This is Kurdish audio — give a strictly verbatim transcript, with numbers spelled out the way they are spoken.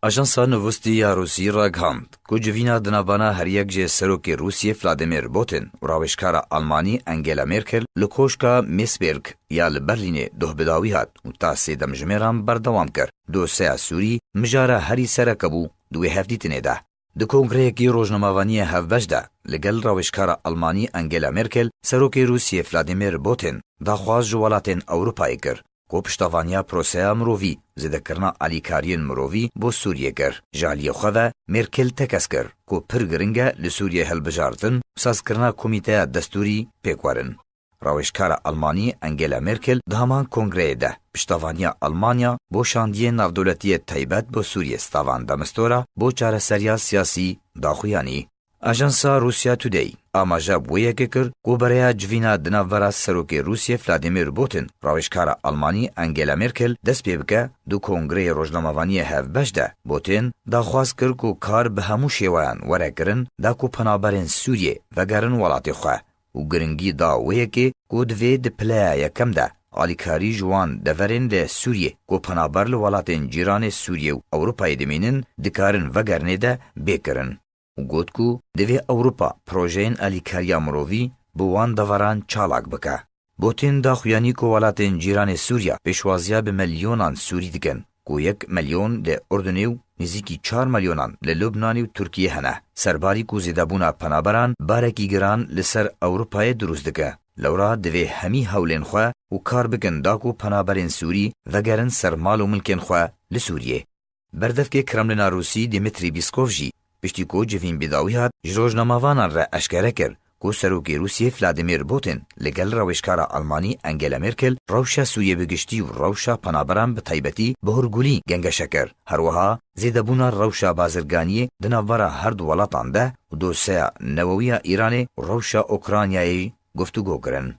Ajansa Novosti ya Rûsî ragihand ku civîna di navbana her yek ji serokê Rûsiyê Vladimir Putin û rawêjkara Almanî Angela Merkel li koşka Meseberg ya li Berlînê doh bi dawî hat û ta sê demjimêran berdewam kir. Dosyeya Sûrî mijara herî sereke bû di wê hevdîtinê de. Di kongreyekî rojnamevaniyê hevbeş de li gel rawêjkara Almanî Angela Merkel, serokê Rûsiyê Vladimir Putin daxwaz ji welatên Ewropayê kir ku piştevaniya proseya mirovî, zêdekirina alîkariyên mirovî bo Sûriyê kir. Ji aliyê xwe ve Merkel tekez kir ku pir giring e li Sûriyê hilbijartin û sazkirina komîteya destûrî pêk werin. Rawêjkara Almanî Angela Merkel di heman kongreyê de piştevaniya Almanya bo şandiyê navdewletiyê taybet bo Sûriyê Stavan de Mistura bo çareseriya siyasî da xuyanî. Ajansa Russia Today amaje bi wê yekê kir ku bi rêya civîna di navbera serokê Rûsiyê Vladimir Putin, rawêjkara Almanî Angela Merkel dest pê bike, di kongreyê rojnamevaniyê hevbeş de Putin daxwaz kir ku kar bi hemû şêweyan were kirin da ku penaberên Sûriyê vegerin welatê xwe û giringî da wê yekê ku divê di pileya yekem de alîkarî ji wan deverên li Sûriyê ku penaber li welatên cîranê Sûriyê û Ewropayê dimînin dikarin vegerinê de bê kirin û got ku divê Ewropa projeyên alîkariya mirovî bi wan deveran çalak bike. Putin da xuyanî ku welatên cîranê Sûriya pêşwaziya bi milyonan Sûrî dikin, ku yek milyon li Urdunê û nêzîkî çar milyonan li Lubnanê û Tirkiyê hene. Serbarî ku zêdebûna penaberan barekî giran li ser Ewropayê dirûst dike. Lewra divê hemî hewlên xwe û kar bikin da ku penaberên Sûrî vegerin ser mal û milkên xwe li Sûriyê. Berdevkê Kremlina Rûsî Dmitry Peskov jî piştî ku civîn bi dawî hat, ji rojnamevanan re eşkere kir ku serokê Rûsiyê Vladimir Putin li gel rawêjkara Almanî Angela Merkel rewşa Sûriyê bi giştî û rewşa penaberan bi taybetî bi hurgulî gengeşe kir. Her wiha zêdebûna rewşa bazirganiyê di navbera her du welatan de û doseya newewiya Îranê û rewşa Ukraynayê jî guftûgo kirin.